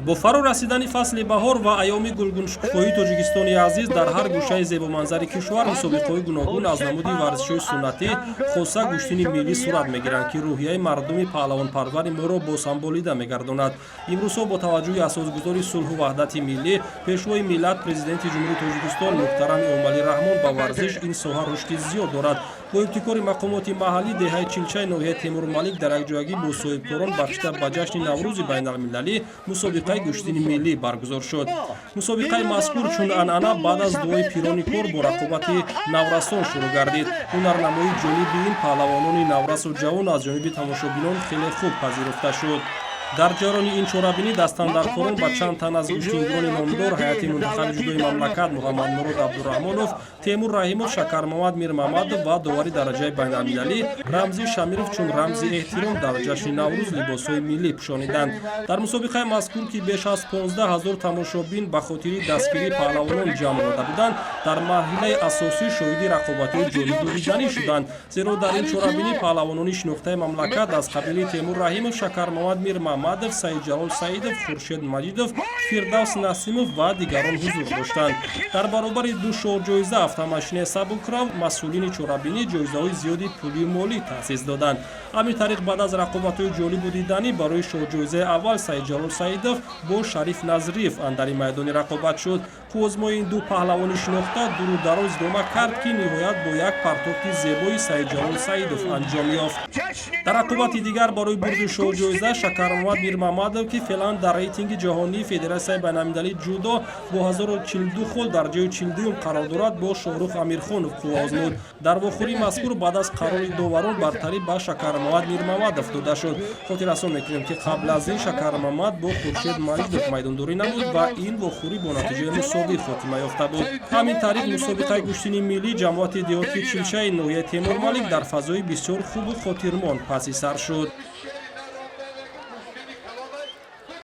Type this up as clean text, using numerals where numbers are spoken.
Бо фаро расидани фасли баҳор ва айёми гулгуншукуфоии Тоҷикистони азиз, дар ҳар гӯшаи зебоманзари кишвар мусобиқаҳои гуногун аз намуди варзишҳои суннатӣ, хоса гӯштини миллӣ, сурат мегиранд, ки рӯҳияи мардуми паҳлавонпарвари моро босамболида мегардонад. Имрӯзҳо бо таваҷҷӯҳи асосгузори сулҳу ваҳдати миллӣ, Пешвои миллат, Президенти Ҷумҳурии Тоҷикистон муҳтарам Эмомалӣ Раҳмон ба варзиш ин соҳа рушди зиёд дорад. Бо ибтикори мақомоти маҳаллӣ, деҳаи Чилчаи ноҳияи Темурмалик дар якҷоягӣ бо соҳибкорон, бахшида ба ҷашни Наврӯзи байналмилалӣ, мусобиқаи гӯштини миллӣ баргузор шуд. Мусобиқаи мазкур, чун анъана, баъд аз дуои пирони кор бо рақобати наврасон шурӯъ гардид. Ҳунарнамоии ҷолиби ин паҳлавонони наврасу ҷавон аз ҷониби тамошобинон хеле хуб пазируфта шуд. Дар ҷараёни ин чорабинӣ дастандаркорон ба чанд тан аз гӯштингирони номдор, ҳайати мунтахаби ҷудои мамлакат Муҳаммадмурод Абдураҳмонов, Темур Раҳимов, Шакармамад Мирмамадов ва довари дараҷаи байналмилалӣ Рамзӣ Шамиров чун рамзи эҳтиром дар ҷашни Наврӯз либосҳои миллӣ пӯшониданд. Дар мусобиқаи мазкур, ки беш аз 15 ҳазор тамошобин ба хотири дастгирии паҳлавонон ҷамъ омада буданд, дар марҳилаи асосӣ шоҳиди рақобатҳои ҷолибу диданӣ шуданд, зеро дар ин чорабинӣ паҳлавонони шинохтаи мамлакат аз қабили Темур Раҳимов, Шакармамад Мирмамадов, Саидҷалол Саидов, Хуршед Маҷидов, Фирдавс Насимов ва дигарон ҳузур доштанд. Дар баробари ду шоҳҷоиза, автомошинаи сабукрав, масъулини чорабинӣ ҷоизаҳои зиёди пулию молӣ таъсис доданд. Ҳамин тариқ, баъд аз рақобатҳои ҷолибу диданӣ, барои шоҳҷоизаи аввал Саидҷалол Саидов бо Шариф Назриев андари майдони рақобат шуд. Қуввозмои ин ду паҳлавони шинохта дуру дароз идома кард, ки ниҳоят бо як партофти зебои Саидҷалол Саидов анҷом ёфт. Дар рақобати дигар барои бурди шоҳҷоиза Шакармамад Мирмамадов, ки феълан дар рейтинги ҷаҳонии Федератсияи байналмилалии ҷудо бо 1042 хол дар ҷои 42-юм қарор дорад, бо Шоҳрух Амирхонов қувва озмуд. Дар вохӯрии мазкур баъд аз қарори доварон бартарӣ ба Шакармамад Мирмамадов дода шуд. Хотиррасон мекунем, ки қабл аз ин Шакармамад бо Хуршед Маҷидов майдондорӣ намуд ва ин вохӯрӣ бо натиҷаи мусовӣ хотима ёфта буд. Ҳамин тариқ, мусобиқаи гӯштини миллӣ ҷамоати деҳоти Чилчаи ноҳияи Темурмалик дар фазои бисёр хубу хотирмон паси сар шуд.